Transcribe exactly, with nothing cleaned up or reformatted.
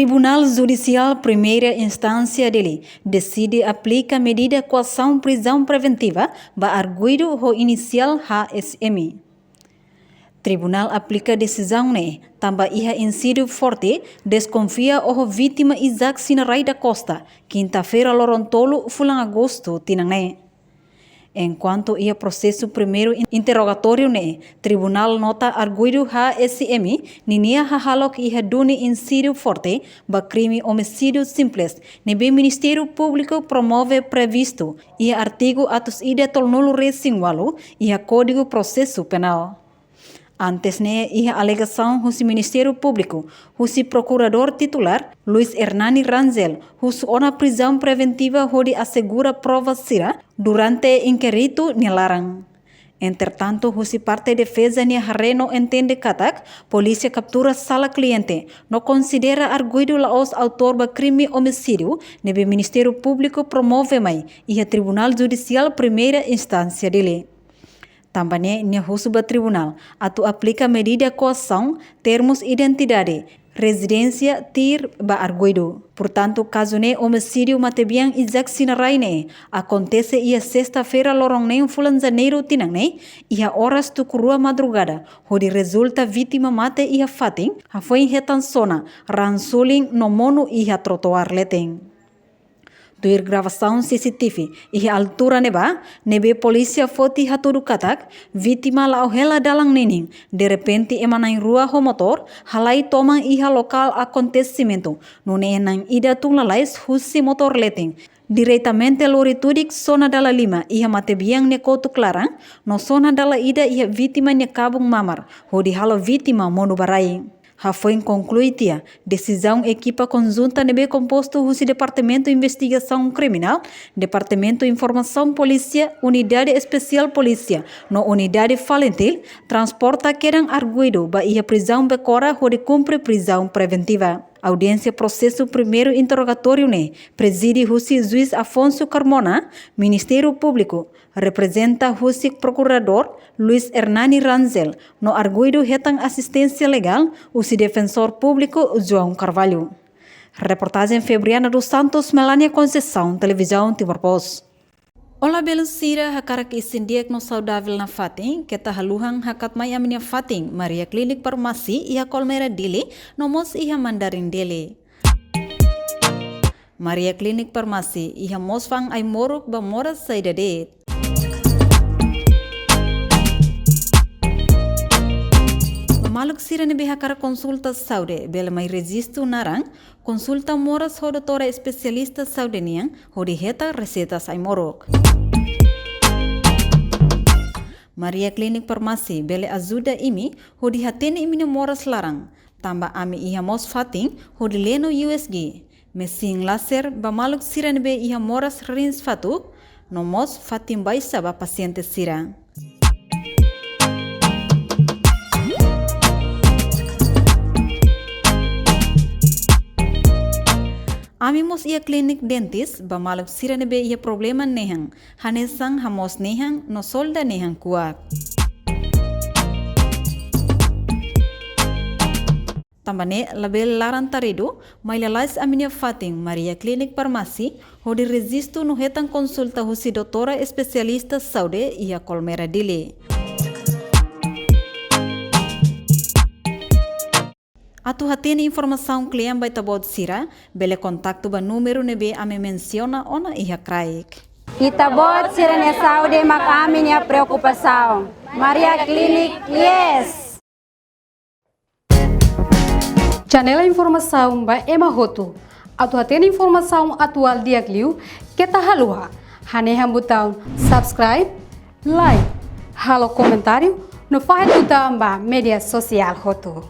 Tribunál Judisiál Primeira Instánsia Dili deside aplika medida koasaun prizaun preventiva ba arguidu ho inisiál H S M. Tribunál aplika desizaun ne'e tanba iha insidiu forte deskonfia oho vítima Isaac Sinaray da Costa, kinta-feira loron tolu fulan agostu tinan ne'e. Enkuantu iha prosesu primeiru in-, interrogatóriu ne'e, tribunál nota arguidu H S M ninia hahalok iha duni insidiu forte ba krime omisídiu simples ne'ebé Ministériu Públiku promove previstu iha artigu atus ida tolunulu-resin-ualu iha Kódigu Prosesu Penál. Antes ne'e iha alegasaun husi Ministériu Públiku, husi Prokuradór Titulár, Luis Hernani Rangel, husu ona prizaun preventiva hodi asegura prova sira durante inkéritu nia laran. Entretantu, husi parte defeza nia haree no entende katak polísia kaptura sala kliente, no konsidera arguidu la'ós autór ba krime omisídiu ne'ebé Ministériu Públiku promove mai iha Tribunál Judisiál Primeira Instánsia Dili. Tanba ne'e nia husu ba tribunál atu aplika medida koasaun, termus identidade, rezidénsia tuir ba arguidu. Portantu, kazu ne'e omisídiu matebian Isaac Sinaray ne'e akontese iha sesta-feira loron neen fulan Janeiru tinan ne'e, iha oras tuku rua madrugada, hodi rezulta vítima mate iha fatin, hafoin hetan sona, raan sulin no monu iha trotoár leten. Tuir gravasaun C C T V iha altura ne'ebá, ne'ebé polísia foti hatudu katak vítima la'o hela dalan ninin, derrepente ema na'in-rua ho motór halai toman iha lokál akontesimentu, nune'e na'in-ida tun lalais husi motór leten, diretamente lori tudik sona dala lima iha matebian nia kotuk laran, no sona dala ida iha vítima nia kabun mamar, hodi halo vítima monu ba rai. Hafoin konklui tiha, desizaun ekipa konjunta ne'ebé kompostu husi Departamentu Investigasaun Kriminál, Departamentu Informasaun Polísia, Unidade Espesiál Polísia, no Unidade Falintil, transporta kedan arguidu ba iha prizaun Becora hodi kumpre prizaun preventiva. Audiénsia prosesu primeiru interrogatóriu ne'e prezide husi Juís Afonso Carmona, Ministériu Públiku, reprezenta husi Prokuradór Luis Hernani Rangel, no arguidu hetan asisténsia legál husi Defensór Públiku João Carvalho. Reportajen Febriana dos Santos, Melania Conceição, Televizaun Timor Post. Olá, belun sira, hakarak isin di'ak no saudavel nafatin, keta haluha hakat mai ami-nia fatin, Maria Klinik Farmasi, iha Kolmera Dili, no mós iha Mandarin Dili. Maria Klinik Farmasi, iha moos fa'an ai-moruk ba moras saida de'it. Ba maluk sira ne'ebé hakarak konsulta saúde, bele mai rejistu naran, konsulta moras ho doutora espesialista saúde nian, hodi hetan reseitas ai-moruk. Maria Klinik Farmasi bele ajuda imi hodi hatene imi-nia moras laran, tanba ami iha mós fatin hodi leno U S G, mesin laser ba maluk sira ne'ebé iha moras rins fatuk, no mós fatin baixa ba pasiente sira. Ami mós iha klinik dentis ba maluk sira ne'ebé iha problema nehan, hanesan hamoos nehan no solda nehan kuak. Tanba ne'e labele laran taridu, mai lalais ami-nia fatin Maria Klinik Farmasi, hodi rejistu no hetan konsulta husi doutora espesialista saúde iha Kolmera Dili. Atu hatene informasaun kle'an ba ita-boot sira, bele kontaktu ba númeru ne'ebé ami mensiona ona iha kraik. Ita-boot sira-nia saúde mak ami-nia preokupasaun. Maria Klinik, yes! Janela informasaun ba ema hotu. Atu hatene informasaun atuál di'ak liu, keta haluha hanehan butaun subscribe, like, halo komentáriu, no fahe tutan ba média sosiál hotu.